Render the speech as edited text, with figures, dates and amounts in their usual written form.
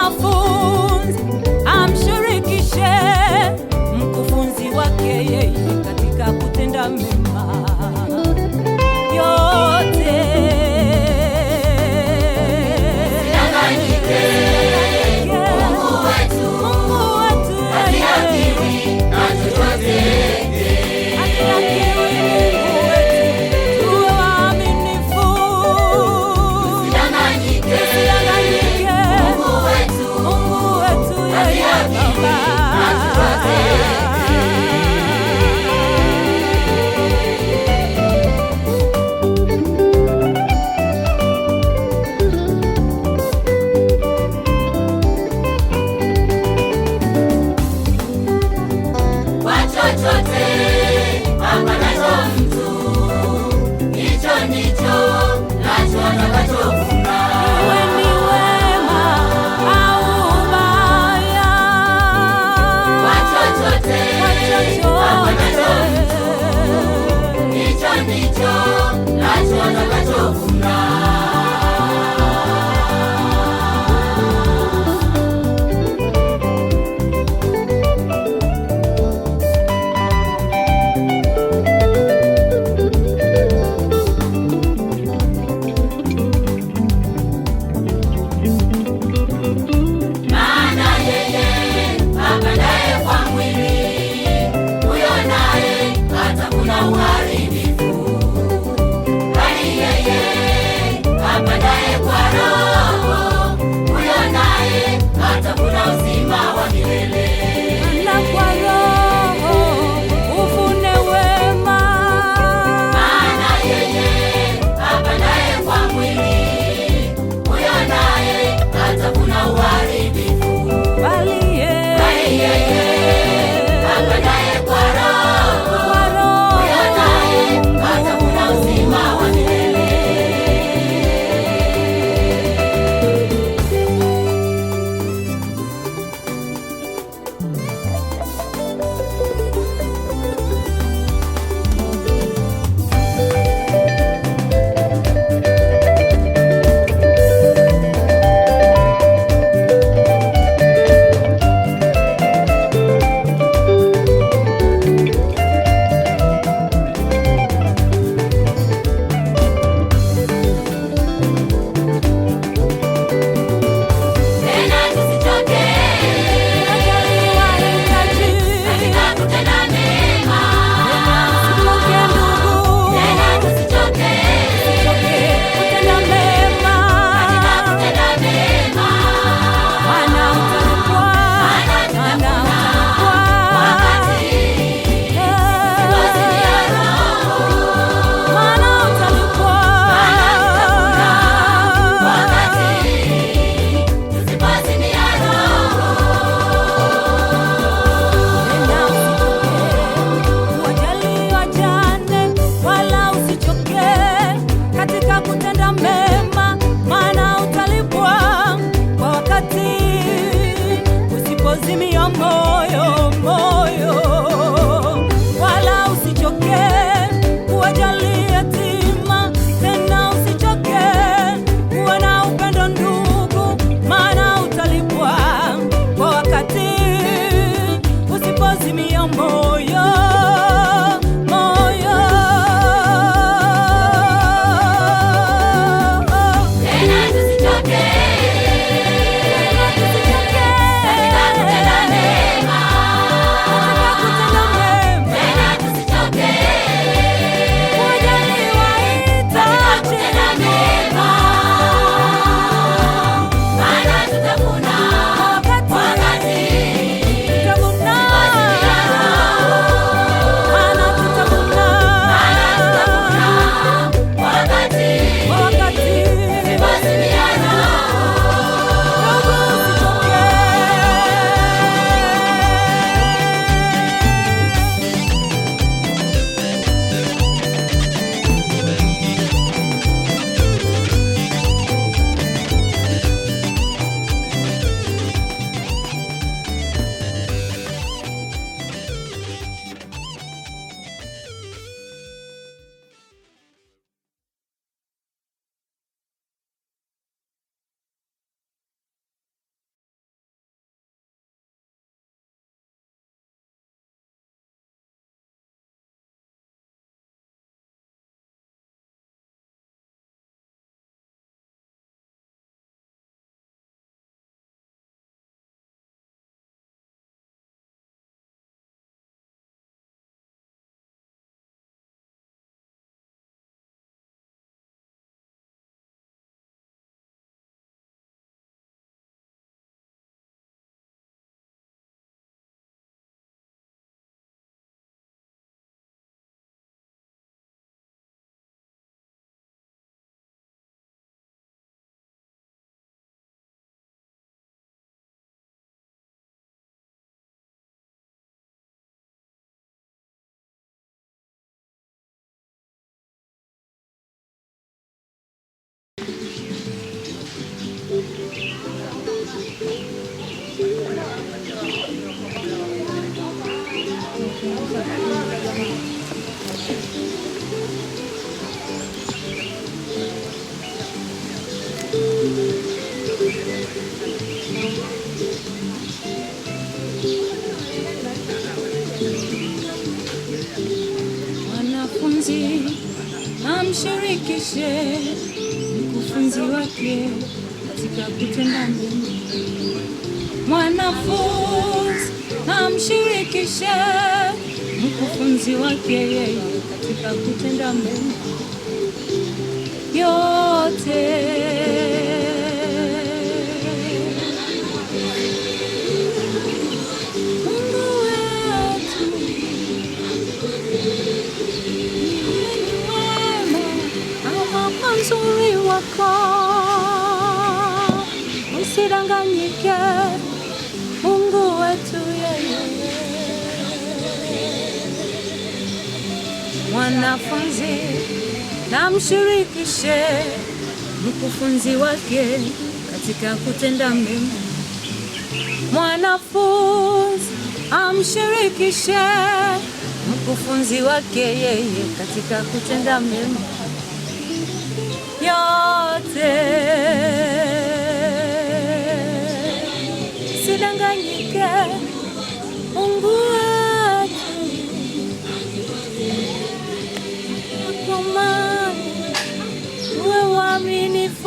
mwanafunzi amshirikishe mkufunzi wake yeye katika kutenda mema yote. Msidanganyike, Mungu wetu Mungu wetu hadhihakiwi na chochote. Hadhihakiwi Mungu wetu, tuwe waaminifu. Msidanganyike, Msidanganyike, Mungu wetu Mungu wetu yeye hadhihakiwi na chochote. Kwa chochote apatacho mtu, hicho ndicho nacho atakachovuna. Iwe ni wema au ubaya, Kwa chochote kwa apatacho mtu, chochote hicho ndicho nacho atakachovuna. Maana yeye apandaye kwa mwili, huyo naye atavuna uharibifu, bali yeye apandaye kwa Roho, huyo naye atavuna uzima wa milele. na kwa Roho uvune wema. Maana yeye apandaye kwa mwili, huyo naye atavuna uharibifu, Bali yeye bali yeye apandaye kwa Roho, kwa Roho huyo naye atavuna uzima wa milele. Tena tusichoke ajali wahitaji. katika kutenda mema, Usichoke ndugu, tena tusichoke usichoke kutenda mema, katika kutenda mema, maana utalipwa, Maana maana tutavuna utalipwa. wakati tusipozimia roho, Maana utalipwa. Maana tutavuna wakati tusipozimia roho. Tena usichoke kuwajali wajane, wala usichoke katika kutenda mema, maana utalipwa kwa wakati usipozimia moyo moyo. Wala usichoke kuwajali yatima, tena usichoke kuwa na upendo ndugu, maana utalipwa kwa wakati usipozimia moyo moyo. Tena tusichoke Tusichoke katika kutenda mema, katika kutenda mema, tena tusichoke kuwajali katika wahitaji. kutenda mema, maana tutavuna Wakati wakati Mwanafunzi amshirikishe mkufunzi wake katika kutenda mema. Mwanafunzi amshirikishe mkufunzi wake yeye katika kutenda mema yote. Mungu wetu ni mwema, ama mzuri wako, usidanganyike. Mungu wetu yeye. Mwanafunzi na mshirikishe mkufunzi wake katika kutenda mema. Mwanafunzi amshirikishe mkufunzi wake yeye katika kutenda mema yote. Sidanganyike, Mungu wetu kwa amani, uwe waaminifu.